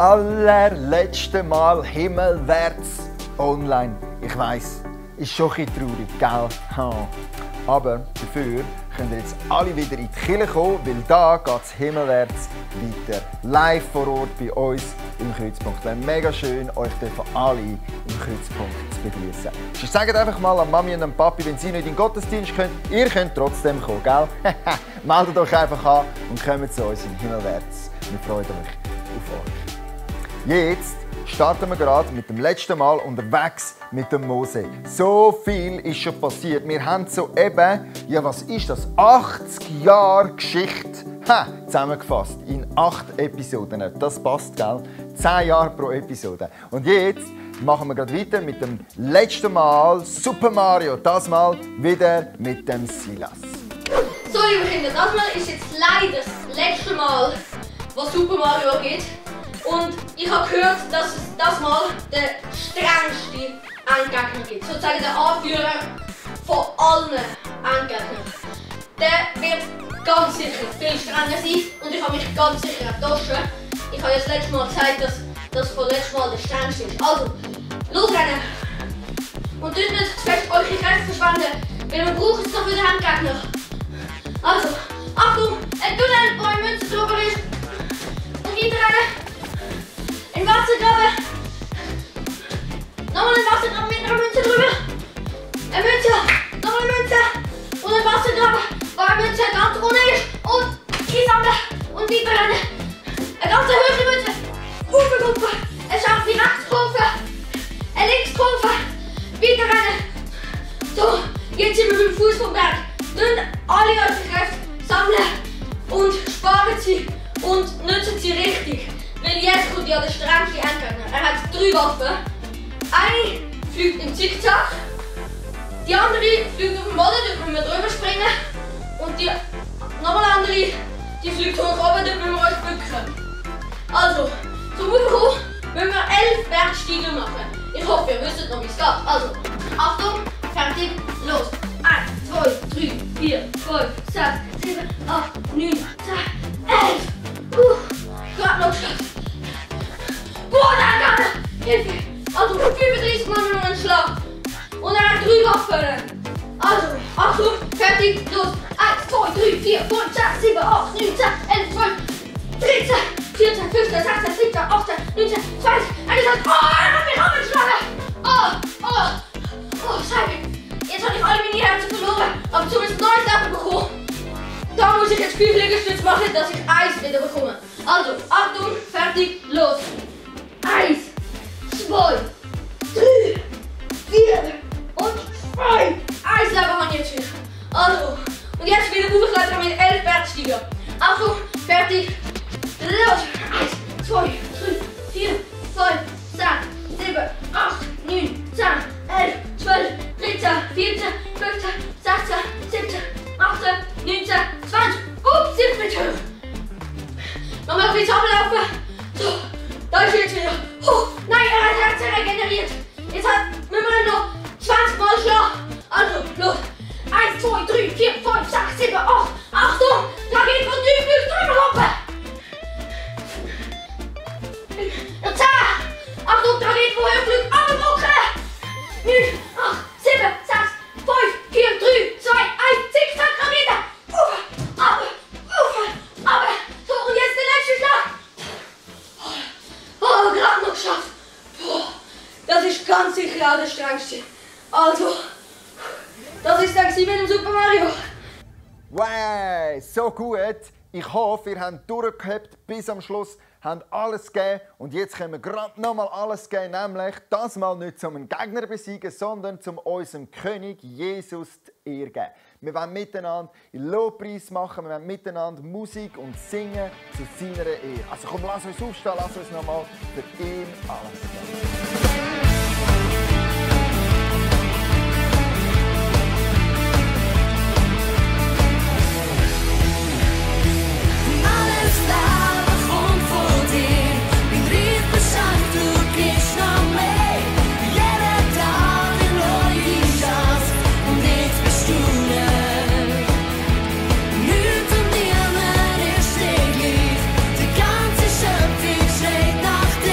allerletzte Mal himmelwärts online. Ich weiss, ist schon ein bisschen traurig, gell? Aber dafür könnt ihr jetzt alle wieder in die Kirche kommen, weil da geht es himmelwärts weiter. Live vor Ort bei uns im Kreuzpunkt. Es wäre mega schön, euch alle im Kreuzpunkt zu begrüßen. Sonst sagt einfach mal an Mami und an Papi, wenn sie nicht in den Gottesdienst können, ihr könnt trotzdem kommen, gell? Meldet euch einfach an und kommt zu uns in himmelwärts. Wir freuen uns auf euch. Jetzt starten wir gerade mit dem letzten Mal unterwegs mit dem Mose. So viel ist schon passiert. Wir haben soeben, ja was ist das, 80 Jahre Geschichte zusammengefasst in 8 Episoden. Das passt, gell? 10 Jahre pro Episode. Und jetzt machen wir gerade weiter mit dem letzten Mal Super Mario. Das Mal wieder mit dem Silas. So liebe Kinder, das Mal ist jetzt leider das letzte Mal, was Super Mario geht. Und ich habe gehört, dass es das Mal der strengste Endgegner gibt. Sozusagen der Anführer von allen Endgegnern. Der wird ganz sicher viel strenger sein und ich habe mich ganz sicher enttäuscht. Ich habe ja das letzte Mal gesagt, dass das von letztes Mal der strengste ist. Also, losrennen! Und dort nicht zu fest eure Kräfte verschwenden, weil wir brauchen es noch für den Endgegner. Also, Achtung, ein Tunnel, wo eine Münze drüber ist. Und weiterrennen. Ein Wassergraben. Nochmal ein Wassergraben mit einer Münze drüber. Eine Münze. Nochmal eine Münze. Und ein Wassergraben, wo eine Münze ganz unten ist. Und einsammeln. Und weiterrennen. Eine ganz hohe Münze. Aufgekumpelt. Eine scharfe Rechtskurve. Eine Linkskurve. Weiterrennen. So, jetzt sind wir beim Fuß vom Berg. Nehmt alle eure Kräfte sammeln und sparen sie und nutzen sie richtig. Weil jetzt kommt ja der strengste Endgegner. Er hat 3 Waffen. Eine fliegt im Zickzack, die andere fliegt auf dem Boden, dort müssen wir drüber springen. Und die nochmal andere, die fliegt hoch oben, dort müssen wir uns bücken. Also, zum Aufkommen müssen wir 11 Bergsteiger machen. Ich hoffe, ihr wisst noch, wie es geht. Also, Achtung, fertig, los! 1, 2, 3, 4, 5, 6, 7, 8, 9, 10, 11! Gerade noch geschafft! Boah, da Hilfe! Also 35 Mal nur einen Schlag! Und er hat 3 Waffen! Also, Achtung, fertig, los! 1, 2, 3, 4, 5, 6, 7, 8, 9, 10, 11, 12, 13, 14, 15, 16, 17, 18, 19, 20, 21, oh, er hat mich abgeschlagen! Oh, Scheibe! Jetzt habe ich alle meine Herzen verloren, aber zumindest ein neues Leben bekommen. Da muss ich jetzt 5 Liegestütze machen, dass ich Eis wieder bekomme. Also, Achtung, fertig, los! 1, 2, 3, 4 und 5! Eis Leben habe ich jetzt wieder. Also, und jetzt wieder hochklettern mit 11 Bergsteiger. Achtung, fertig, los! 1, 2, 3, 4, 5, 6, 7, 8, 9, 10, 11, 12, 13, 14, 15, 16, 17, 18, 19, 20 und 17 hoch. Nochmal ein bisschen ablaufen. So, da ist jetzt wieder. Oh, nein, er hat Herzen regeneriert. Jetzt müssen wir noch 20 Mal schlagen. Also, los. 1, 2, 3, 4, 5, 6, 7, 8. Achtung, da geht von Dübel drüber hoppen. 10. Achtung, da geht vorher Glück abdrucken. 9, 8, 7, 6, 5, 4, 3, 2, 1, Zickzack, Rakete. Aber. So, und jetzt der letzte Schlag. Oh, gerade noch geschafft. Das ist ganz sicher auch der strengste. Also, das ist der mit dem Super Mario. Wow, so gut. Ich hoffe, ihr habt durchgehabt bis am Schluss, habt alles gegeben und jetzt können wir gerade nochmal alles geben, nämlich das mal nicht zum Gegner besiegen, sondern zum unserem König Jesus die Ehre geben. Wir wollen miteinander einen Lobpreis machen, wir wollen miteinander Musik und singen zu seiner Ehre. Also komm, lass uns aufstehen, lass uns nochmal für ihn alles geben. Nach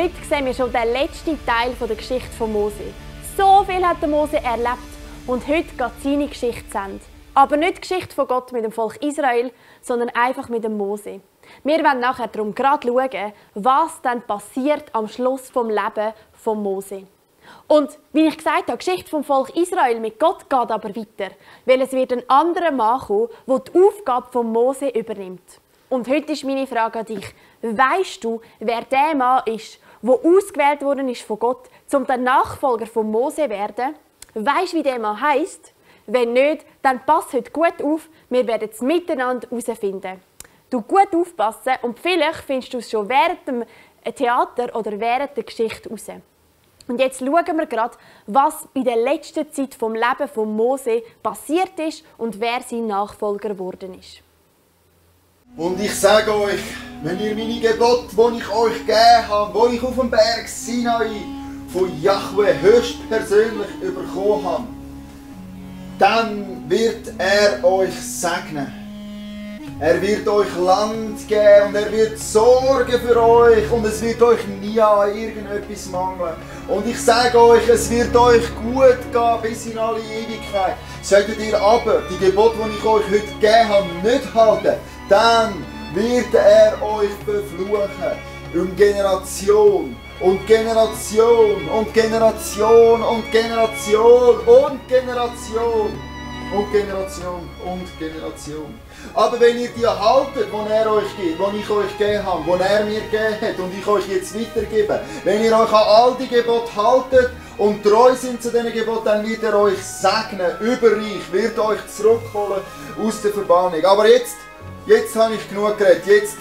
heute sehen wir schon den letzten Teil der Geschichte von Mose. So viel hat der Mose erlebt und heute geht seine Geschichte zu Ende. Aber nicht die Geschichte von Gott mit dem Volk Israel, sondern einfach mit dem Mose. Wir werden nachher darum gerade schauen, was dann passiert am Schluss vom Leben von Mose. Und wie ich gesagt habe, die Geschichte vom Volk Israel mit Gott geht aber weiter, weil es wird ein anderer Mann kommen, der die Aufgabe von Mose übernimmt. Und heute ist meine Frage an dich: Weisst du, wer der Mann ist, der ausgewählt worden ist von Gott, um der Nachfolger von Mose zu werden? Weisst du, wie der Mann heisst? Wenn nicht, dann pass heute gut auf, wir werden es miteinander herausfinden. Du gut aufpassen und vielleicht findest du es schon während dem Theater oder während der Geschichte heraus. Und jetzt schauen wir gerade, was in der letzten Zeit vom Leben von Mose passiert ist und wer sein Nachfolger geworden ist. Und ich sage euch, wenn ihr meine Gebote, die ich euch gegeben habe, die ich auf dem Berg Sinai von Jahwe höchstpersönlich bekommen habe, dann wird er euch segnen. Er wird euch Land geben und er wird sorgen für euch und es wird euch nie an irgendetwas mangeln. Und ich sage euch, es wird euch gut gehen bis in alle Ewigkeit. Solltet ihr aber die Gebote, die ich euch heute gegeben habe, nicht halten, dann wird er euch befluchen. Um Generation und Generation und Generation und Generation und Generation und Generation und Generation. Aber wenn ihr die haltet, die er euch gibt, die ich euch gegeben habe, die er mir gegeben hat und ich euch jetzt weitergebe, wenn ihr euch an all die Gebote haltet und treu sind zu diesen Geboten, dann wird er euch segnen, überreich, wird euch zurückholen aus der Verbannung. Aber jetzt habe ich genug geredet, jetzt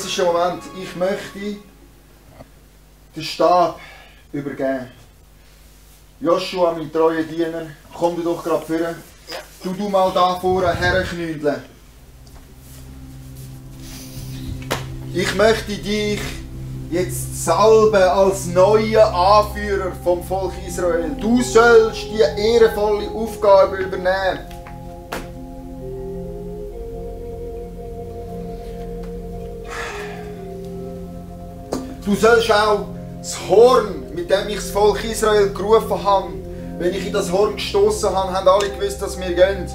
ist der Moment, ich möchte den Stab übergeben. Joshua, mein treuer Diener, komm du doch gerade vor. Du mal da vorne herknündeln. Ich möchte dich jetzt salben als neuen Anführer vom Volk Israel. Du sollst die ehrenvolle Aufgabe übernehmen. Du sollst auch das Horn, mit dem ich das Volk Israel gerufen habe, wenn ich in das Horn gestoßen habe, haben alle gewusst, dass wir gehen.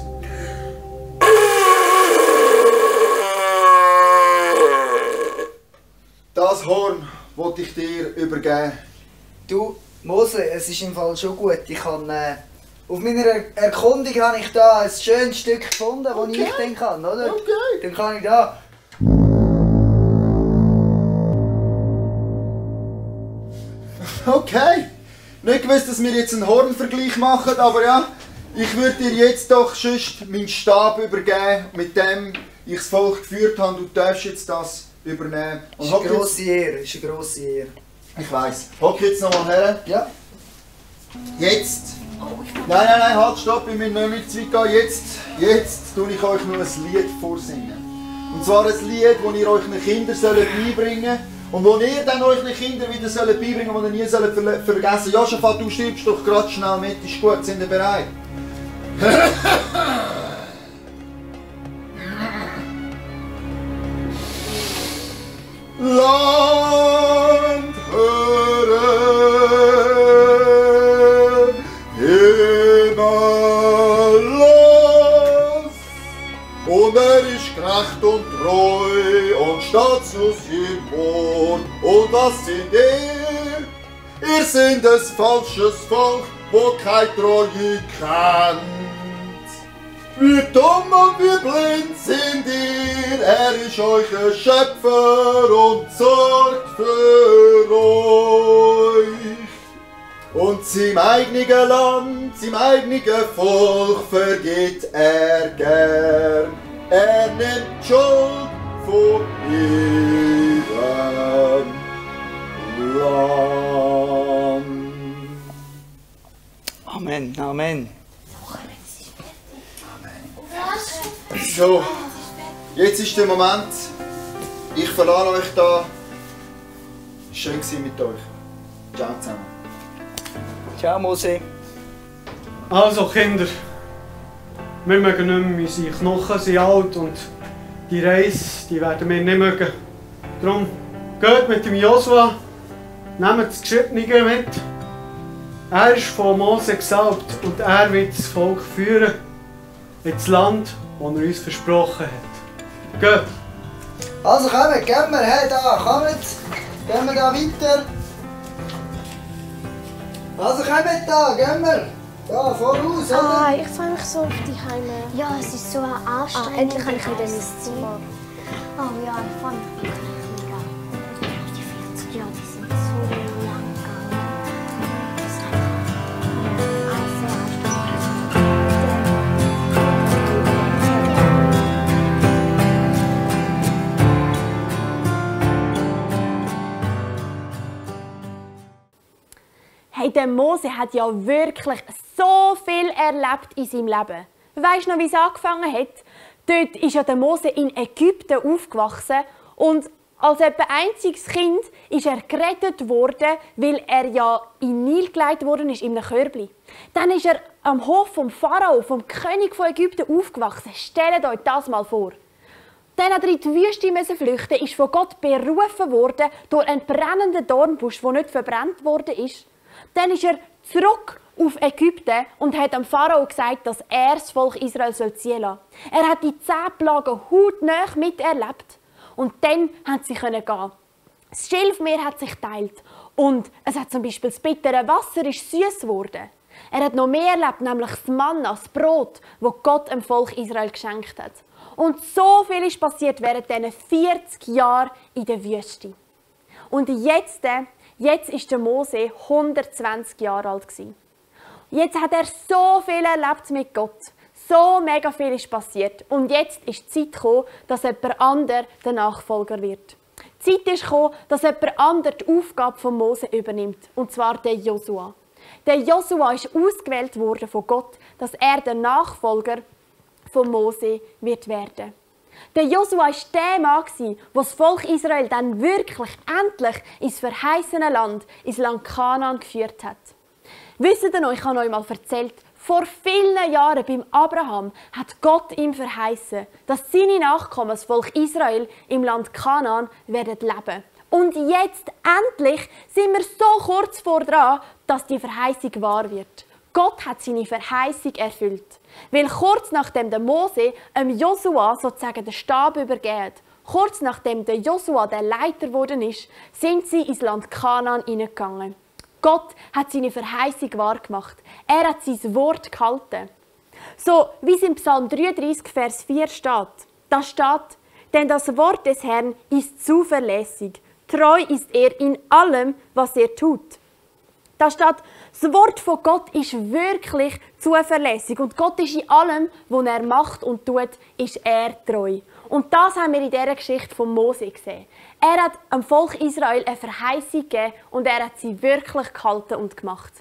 Das Horn wollte ich dir übergeben. Du, Mose, es ist im Fall schon gut. Ich habe, auf meiner Erkundung habe ich da ein schönes Stück gefunden, das ich dann kann, oder? Okay. Dann kann ich da... Okay. Nicht gewusst, dass wir jetzt einen Hornvergleich machen, aber ja, ich würde dir jetzt doch sonst meinen Stab übergeben, mit dem ich das Volk geführt habe. Du darfst jetzt das übernehmen. Das ist eine grosse Ehre, ist eine grosse Ehre. Ich weiss. Hock jetzt nochmal her. Ja. Jetzt. Nein, halt, stopp, ich muss noch nicht zu weit gehen. Jetzt tue ich euch noch ein Lied vorsingen. Und zwar ein Lied, das ihr euren Kindern beibringen sollt. Und wo ihr dann euren Kindern wieder beibringen sollt, die ihr nie vergessen sollt. Josaphat, du stirbst doch gerade schnell mit, ist gut, sind ihr bereit? Land hören, Himmel los, und er ist gerecht und treu und steht zu seinem Wort. Und was sind ihr? Ihr seid ein falsches Volk, wo keine Treue kennt. Wie dumm und wie blind sind ihr, er ist euer Schöpfer und sorgt für euch. Und seinem eigenen Land, seinem eigenen Volk vergibt er gern. Er nimmt die Schuld von ihrem Land. Amen, Amen. So, jetzt ist der Moment. Ich verlasse euch da. Schön war mit euch. Ciao zusammen. Ciao, Mose. Also Kinder, wir mögen nicht mehr, unsere Knochen sind alt und die Reise die werden wir nicht mögen. Darum geht mit dem Joshua Nehmt das Geschriebene mit. Er ist von Mose gesalbt und er wird das Volk führen ins Land, das er uns versprochen hat. Geht! Also kommt, gehen wir, hey, da, kommt. Gehen wir da weiter. Also kommt da, gehen wir. Da, voraus, oder? Ich freue mich so auf die Heime. Ja, es ist so anstrengend. Endlich kann ich wieder ins Zimmer. Oh ja, ich freue mich wirklich mega. Die 40 Jahre, die sind so lang gegangen. Das ist einfach alles sehr Hey, der Mose hat ja wirklich so viel erlebt in seinem Leben. Weisst du noch, wie es angefangen hat? Dort ist ja der Mose in Ägypten aufgewachsen und als etwa einziges Kind ist er gerettet worden, weil er ja in den Nil gelegt worden ist, in einem Körbli. Dann ist er am Hof vom Pharao, vom König von Ägypten, aufgewachsen. Stellt euch das mal vor. Dann hat er in die Wüste flüchten, ist von Gott berufen worden durch einen brennenden Dornbusch, der nicht verbrannt worden ist. Dann ist er zurück auf Ägypten und hat dem Pharao gesagt, dass er das Volk Israel ziehen lassen soll. Er hat die 10 Plagen hautnah miterlebt und dann haben sie gehen. Das Schilfmeer hat sich geteilt und es hat zum Beispiel das bittere Wasser ist süß geworden. Er hat noch mehr erlebt, nämlich das Manna, das Brot, das Gott dem Volk Israel geschenkt hat. Und so viel ist passiert während diesen 40 Jahren in der Wüste. Und jetzt ist der Mose 120 Jahre alt gewesen. Jetzt hat er so viel erlebt mit Gott. So mega viel ist passiert. Und jetzt ist die Zeit gekommen, dass jemand anderes der Nachfolger wird. Die Zeit ist gekommen, dass jemand anderes die Aufgabe von Mose übernimmt. Und zwar der Josua. Der Josua ist ausgewählt worden von Gott, dass er der Nachfolger von Mose wird werden. Der Josua war der Mann, der das Volk Israel dann wirklich endlich ins verheißene Land, ins Land Kanaan geführt hat. Wisst ihr noch, ich habe euch mal erzählt, vor vielen Jahren beim Abraham hat Gott ihm verheißen, dass seine Nachkommen, das Volk Israel, im Land Kanaan werden leben. Und jetzt endlich sind wir so kurz vor dran, dass die Verheißung wahr wird. Gott hat seine Verheißung erfüllt. Weil kurz nachdem der Mose Josua sozusagen den Stab übergeben, kurz nachdem der Josua der Leiter geworden ist, sind sie ins Land Kanaan hineingegangen. Gott hat seine Verheißung wahr gemacht. Er hat sein Wort gehalten. So wie es im Psalm 33, Vers 4 steht. Da steht, denn das Wort des Herrn ist zuverlässig. Treu ist er in allem, was er tut. Da steht, das Wort von Gott ist wirklich zuverlässig. Und Gott ist in allem, was er macht und tut, ist er treu. Und das haben wir in dieser Geschichte von Mose gesehen. Er hat dem Volk Israel eine Verheißung gegeben und er hat sie wirklich gehalten und gemacht.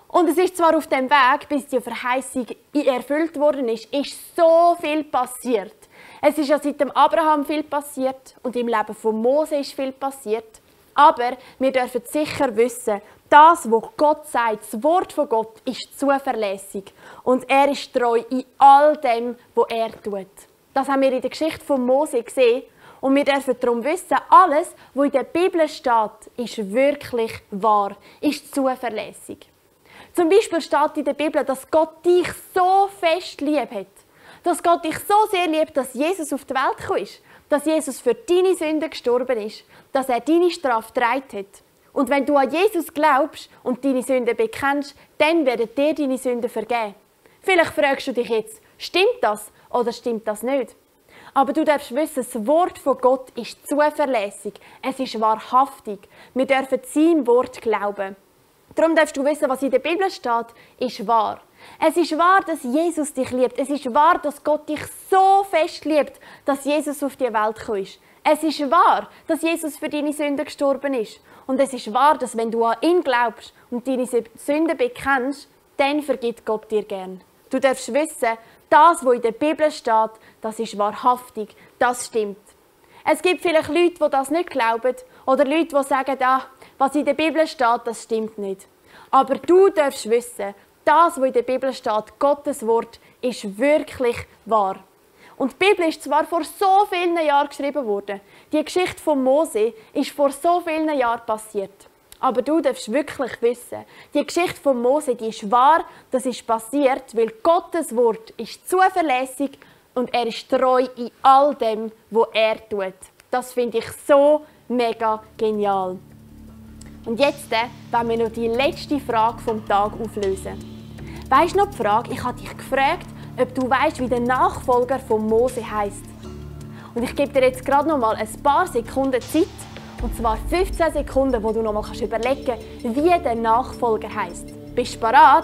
Und es ist zwar auf dem Weg, bis die Verheißung erfüllt worden ist so viel passiert. Es ist ja seit dem Abraham viel passiert und im Leben von Mose ist viel passiert. Aber wir dürfen sicher wissen, das, was Gott sagt, das Wort von Gott, ist zuverlässig. Und er ist treu in all dem, was er tut. Das haben wir in der Geschichte von Mose gesehen. Und wir dürfen darum wissen, alles, was in der Bibel steht, ist wirklich wahr, ist zuverlässig. Zum Beispiel steht in der Bibel, dass Gott dich so fest lieb hat. Dass Gott dich so sehr liebt, dass Jesus auf die Welt gekommen ist. Dass Jesus für deine Sünden gestorben ist. Dass er deine Strafe getragen hat. Und wenn du an Jesus glaubst und deine Sünden bekennst, dann werden dir deine Sünden vergeben. Vielleicht fragst du dich jetzt, stimmt das oder stimmt das nicht? Aber du darfst wissen, das Wort von Gott ist zuverlässig. Es ist wahrhaftig. Wir dürfen seinem Wort glauben. Darum darfst du wissen, was in der Bibel steht, ist wahr. Es ist wahr, dass Jesus dich liebt. Es ist wahr, dass Gott dich so fest liebt, dass Jesus auf die Welt gekommen ist. Es ist wahr, dass Jesus für deine Sünden gestorben ist. Und es ist wahr, dass wenn du an ihn glaubst und deine Sünden bekennst, dann vergibt Gott dir gern. Du darfst wissen, das, was in der Bibel steht, das ist wahrhaftig, das stimmt. Es gibt vielleicht Leute, die das nicht glauben oder Leute, die sagen, was in der Bibel steht, das stimmt nicht. Aber du darfst wissen, das, was in der Bibel steht, Gottes Wort, ist wirklich wahr. Und die Bibel ist zwar vor so vielen Jahren geschrieben worden. Die Geschichte von Mose ist vor so vielen Jahren passiert. Aber du darfst wirklich wissen, die Geschichte von Mose, die ist wahr, das ist passiert, weil Gottes Wort ist zuverlässig und er ist treu in all dem, was er tut. Das finde ich so mega genial. Und jetzt wollen wir noch die letzte Frage vom Tag auflösen. Weisst du noch die Frage? Ich habe dich gefragt, ob du weißt, wie der Nachfolger von Mose heisst. Und ich gebe dir jetzt gerade noch mal ein paar Sekunden Zeit, und zwar 15 Sekunden, wo du noch mal überlegen kannst, wie der Nachfolger heisst. Bist du bereit?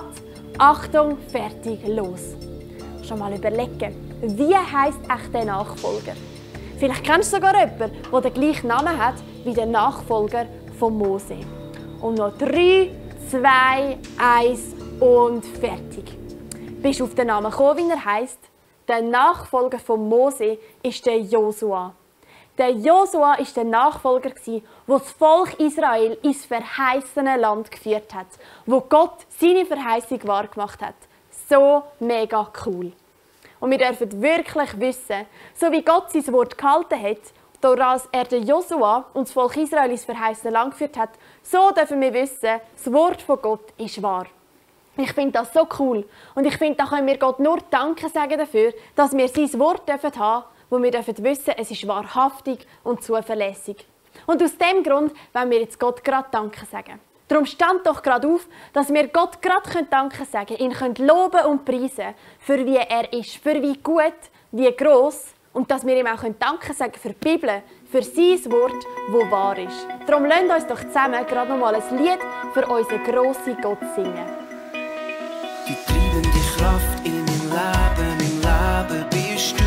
Achtung, fertig, los. Schon mal überlegen, wie heisst echt der Nachfolger? Vielleicht kennst du sogar jemanden, der den gleichen Namen hat wie der Nachfolger von Mose. Und noch 3, 2, 1 und fertig. Bist du auf den Namen gekommen, wie er heisst? Der Nachfolger von Mose ist der Josua. Der Josua war der Nachfolger, der das Volk Israel ins verheißene Land geführt hat, wo Gott seine Verheißung wahrgemacht hat. So mega cool. Und wir dürfen wirklich wissen, so wie Gott sein Wort gehalten hat, dass er den Josua und das Volk Israel ins verheißene Land geführt hat, so dürfen wir wissen, das Wort von Gott ist wahr. Ich finde das so cool. Und ich finde, da können wir Gott nur Danke sagen dafür, dass wir sein Wort haben dürfen, wo wir dürfen wissen, es ist wahrhaftig und zuverlässig. Und aus diesem Grund wollen wir jetzt Gott gerade Danke sagen. Darum stand doch gerade auf, dass wir Gott gerade Danke sagen können, ihn loben und preisen, für wie er ist, für wie gut, wie gross. Und dass wir ihm auch Danke sagen für die Bibel, für sein Wort, das wahr ist. Darum lasst uns doch zusammen gerade noch mal ein Lied für unseren grossen Gott singen. Die treibende Kraft in meinem Leben bist du.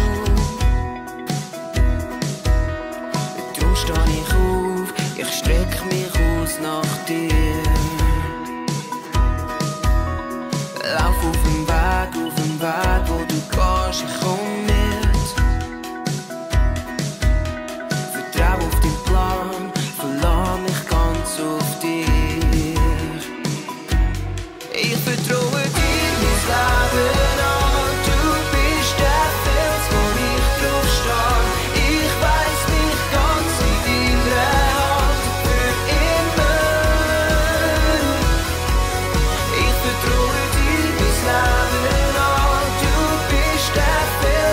Darum stehe ich auf, ich strecke mich aus nach dir. Lauf auf dem Weg, wo du gehst, ich komm mit. Vertrau auf deinen Plan, verlass mich ganz auf dich. Ich vertraue dir mein Leben an, du bist der Fels, wo ich drauf stehe. Ich weiss mich ganz in deiner Hand für immer. Ich vertraue dir mein Leben an, du bist der Fels,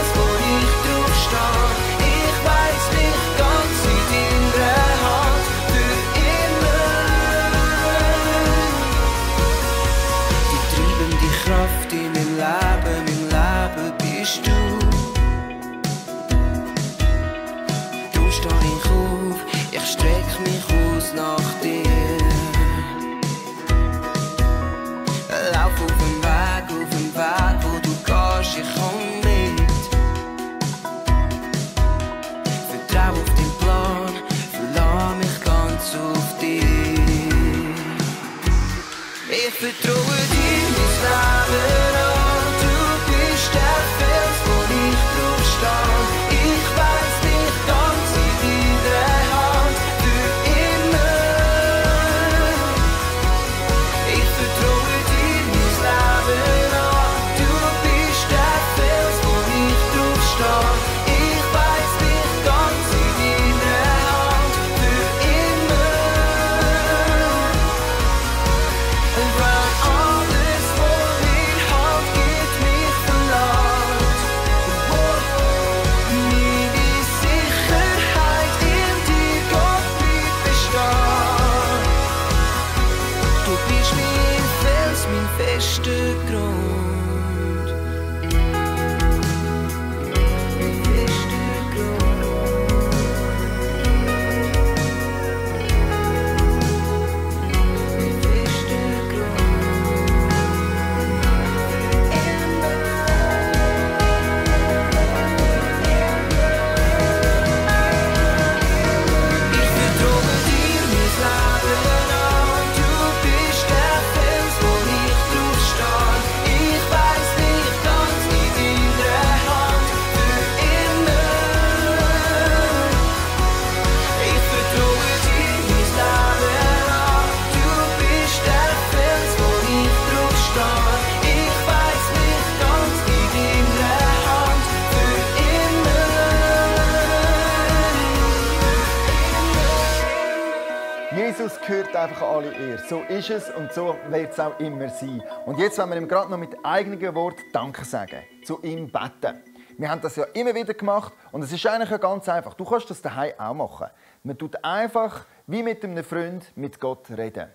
gehört einfach alle Ehre. So ist es und so wird es auch immer sein. Und jetzt wollen wir ihm gerade noch mit eigenen Worten Danke sagen. Zu ihm beten. Wir haben das ja immer wieder gemacht und es ist eigentlich ja ganz einfach. Du kannst das daheim auch machen. Man tut einfach wie mit einem Freund mit Gott reden.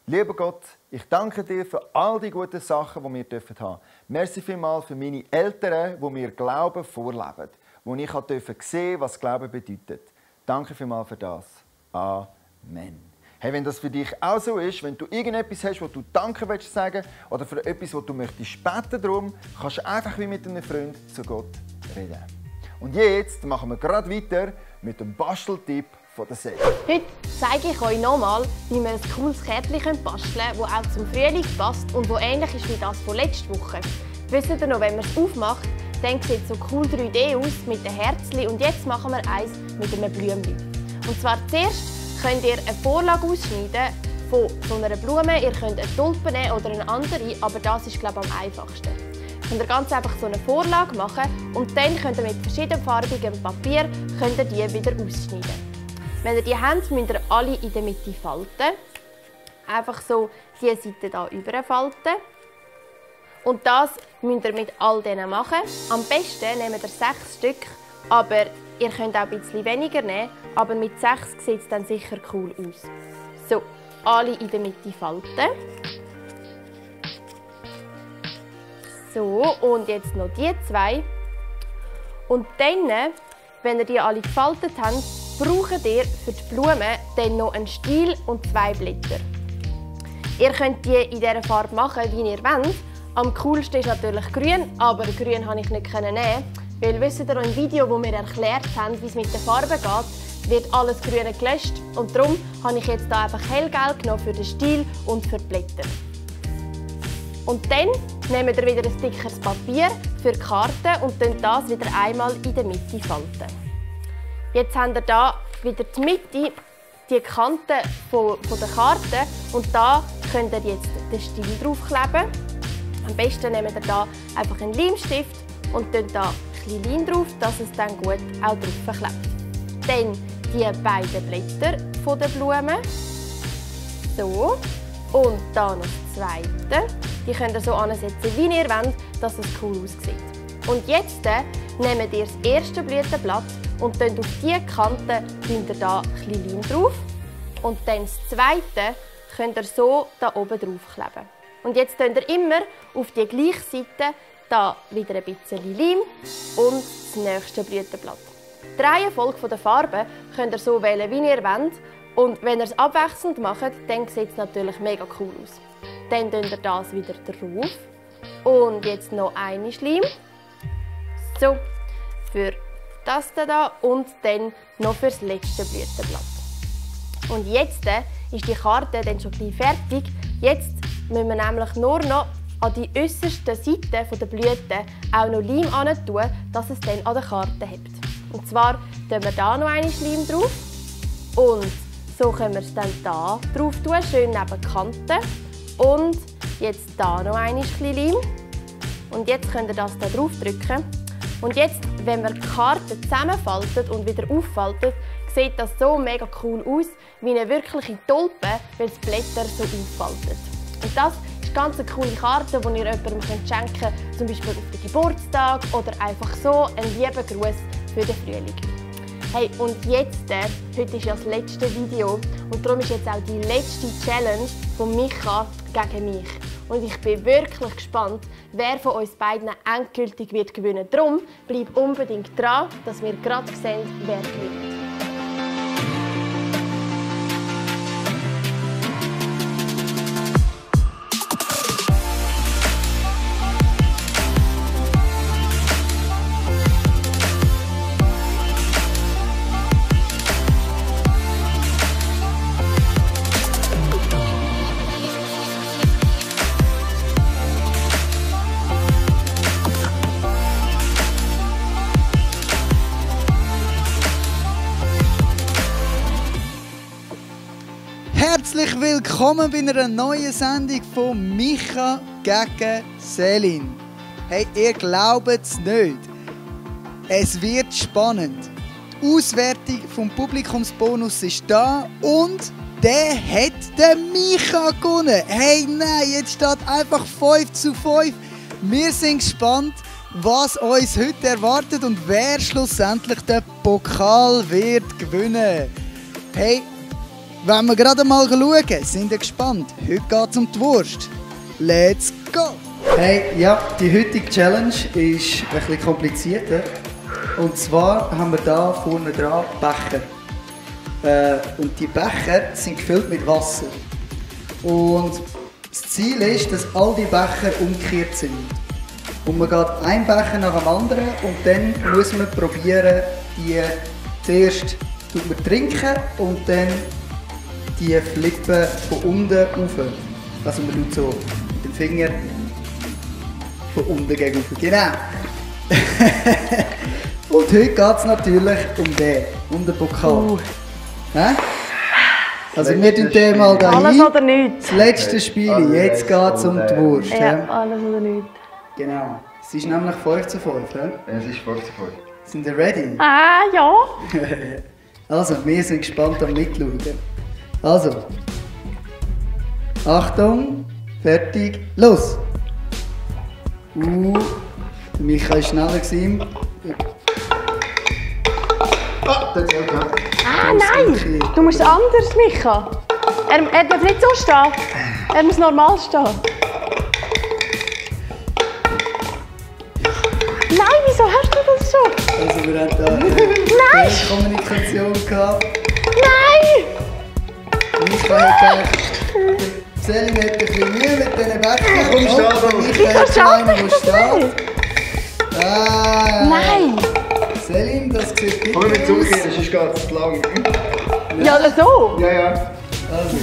Lieber Gott, ich danke dir für all die guten Sachen, die wir haben dürfen. Merci vielmals für meine Eltern, die mir Glauben vorleben, wo ich sehen durfte, was Glauben bedeutet. Danke vielmals für das. Amen. Hey, wenn das für dich auch so ist, wenn du irgendetwas hast, wo du Danke willst sagen oder für etwas, wo du möchtest beten darum, kannst du einfach wie mit einem Freund zu Gott reden. Und jetzt machen wir gerade weiter mit dem Basteltipp von der Seele. Heute zeige ich euch nochmal, wie wir ein cooles Kärtchen basteln können, das auch zum Frühling passt und das ähnlich ist wie das von letzter Woche. Wisst ihr noch, wenn man es aufmacht, dann sieht es so cool 3D aus mit den Herzchen und jetzt machen wir eins mit einem Blümchen. Und zwar zuerst könnt ihr eine Vorlage ausschneiden von einer Blume. Ihr könnt eine Tulpe nehmen oder eine andere, aber das ist, glaube ich, am einfachsten. Könnt ihr ganz einfach so eine Vorlage machen und dann könnt ihr mit verschiedenfarbigem Papier die wieder ausschneiden. Wenn ihr die habt, müsst ihr alle in der Mitte falten. Einfach so diese Seite hier überfalten. Und das müsst ihr mit all denen machen. Am besten nehmt ihr 6 Stück, aber ihr könnt auch ein bisschen weniger nehmen, aber mit 6 sieht es dann sicher cool aus. So, alle in der Mitte falten. So, und jetzt noch die 2. Und dann, wenn ihr die alle gefaltet habt, braucht ihr für die Blume dann noch einen Stiel und 2 Blätter. Ihr könnt die in dieser Farbe machen, wie ihr wollt. Am coolsten ist natürlich grün, aber grün konnte ich nicht nehmen. Weil, wisst ihr, im Video, wo wir erklärt haben, wie es mit den Farben geht, wird alles Grüne gelöscht. Und darum habe ich jetzt hier einfach hellgelb genommen für den Stiel und für die Blätter. Und dann nehmt ihr wieder ein dickeres Papier für die Karte und dann das wieder einmal in der Mitte falten. Jetzt habt ihr hier wieder die Mitte, die Kante von der Karte und da könnt ihr jetzt den Stiel draufkleben. Am besten nehmt ihr hier einfach einen Leimstift und dann hier ein bisschen Leim drauf, dass es dann gut auch drauf klebt. Dann die beiden Blätter von der Blume. So. Und da noch das zweite. Die könnt ihr so ansetzen, wie ihr wollt, dass es cool aussieht. Und jetzt nehmt ihr das erste Blütenblatt und dann auf diese Kante könnt ihr da ein bisschen Leim drauf. Und dann das zweite könnt ihr so da oben drauf kleben. Und jetzt könnt ihr immer auf die gleiche Seite da wieder ein bisschen Leim und das nächste Blütenblatt. Die Reihenfolge der Farben könnt ihr so wählen, wie ihr wollt. Und wenn ihr es abwechselnd macht, dann sieht es natürlich mega cool aus. Dann könnt ihr das wieder drauf. Und jetzt noch eine Leim. So, für das da und dann noch für das letzte Blütenblatt. Und jetzt ist die Karte dann schon gleich fertig. Jetzt müssen wir nämlich nur noch an die äußersten Seiten der Blüten auch noch Leim hin tun, dass es dann an der Karte hebt. Und zwar tun wir hier noch eine Leim drauf. Und so können wir es dann hier drauf tun, schön neben die Kante. Und jetzt hier noch eine Leim. Und jetzt könnt ihr das hier drauf drücken. Und jetzt, wenn wir die Karte zusammenfaltet und wieder auffaltet, sieht das so mega cool aus, wie eine wirkliche Tulpe, weil das Blätter so auffaltet. Und das ist ganz eine coole Karte, die ihr jemandem schenken könnt, zum Beispiel auf den Geburtstag oder einfach so einen lieben Gruß für den Frühling. Hey, und jetzt, heute ist ja das letzte Video und darum ist jetzt auch die letzte Challenge von Micha gegen mich. Und ich bin wirklich gespannt, wer von uns beiden endgültig wird gewinnen. Darum bleib unbedingt dran, dass wir gerade sehen, wer gewinnt. Herzlich willkommen bei einer neuen Sendung von Micha gegen Selin. Hey, ihr glaubt es nicht. Es wird spannend. Die Auswertung vom Publikumsbonus ist da und der hat den Micha gewonnen. Hey, nein, jetzt steht einfach 5:5. Wir sind gespannt, was uns heute erwartet und wer schlussendlich den Pokal wird gewinnen. Hey, wenn wir gerade mal schauen, sind wir gespannt. Heute geht es um die Wurst. Let's go! Hey, ja, die heutige Challenge ist ein bisschen komplizierter. Und zwar haben wir hier vorne dran Becher. Und die Becher sind gefüllt mit Wasser. Und das Ziel ist, dass all die Becher umgekehrt sind. Und man geht einen Becher nach dem anderen und dann muss man probieren, die zuerst trinken und dann die flippen von unten rauf. Also man tut so mit dem Finger von unten gegen oben. Genau. Und heute geht es natürlich um den Pokal. Also wir tun den mal da Alles hin. oder nichts. Das letzte Spiel, jetzt geht es um die Wurst. Ja, alles oder nichts. Genau. Es ist nämlich 5:5. Es ist 5:5. Sind ihr ready? Ah, ja. Also, wir sind gespannt am Mitschauen. Also, Achtung, fertig, los! Der Micha war schneller gewesen. Ah, nein! Du musst anders, Micha. Er darf nicht so stehen. Er muss normal stehen. Nein, wieso hast du das schon? Also, wir haben da eine Kommunikation gehabt. Nein! Micha hat gedacht, Selin hat ein bisschen Mühe mit diesen Bechern. Komm, steh da. Micha hat schon einen, der steht. Nein! Selin, das sieht gut Komm mit aus. zurückgehen, das ist gar zu lang. Ja, so! Ja, ja. Also.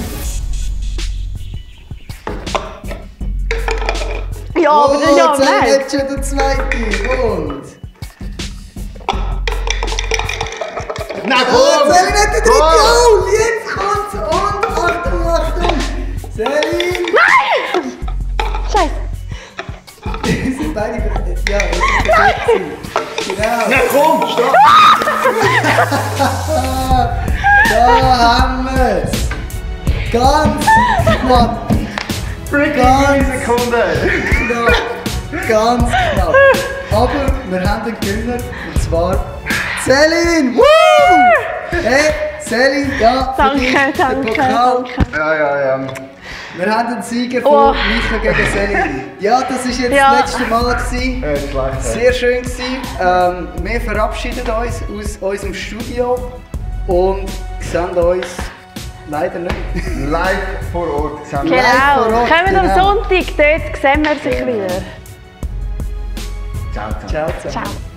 Ja, aber ja, Selin nein! hat schon den zweiten. Und? Nein, Selin hat den dritten. Oh, jetzt kommt's. Und Achtung, Achtung. Selin. Nein! Scheiße! Wir sind beide bereit. Ja, das ist genau. Na komm, stopp! Da haben wir's. Ganz knapp. Freaking Sekunde! Knapp. Ganz knapp. Aber wir haben den Gewinner. Und zwar Selin. Woo! Hey, Selin, ja, für Danke, dich der danke, Pokal. danke. Ja. Wir haben den Sieger Oh. von Micha gegen Selin. Ja, das war jetzt Ja. das letzte Mal. Gewesen. Schlecht. Sehr schön gewesen. Wir verabschieden uns aus unserem Studio und sehen uns leider nicht. Live vor Ort. Live Genau, vor Ort, kommen am genau. Sonntag, dort sehen wir sich wieder. Ciao. Ciao zusammen. Ciao.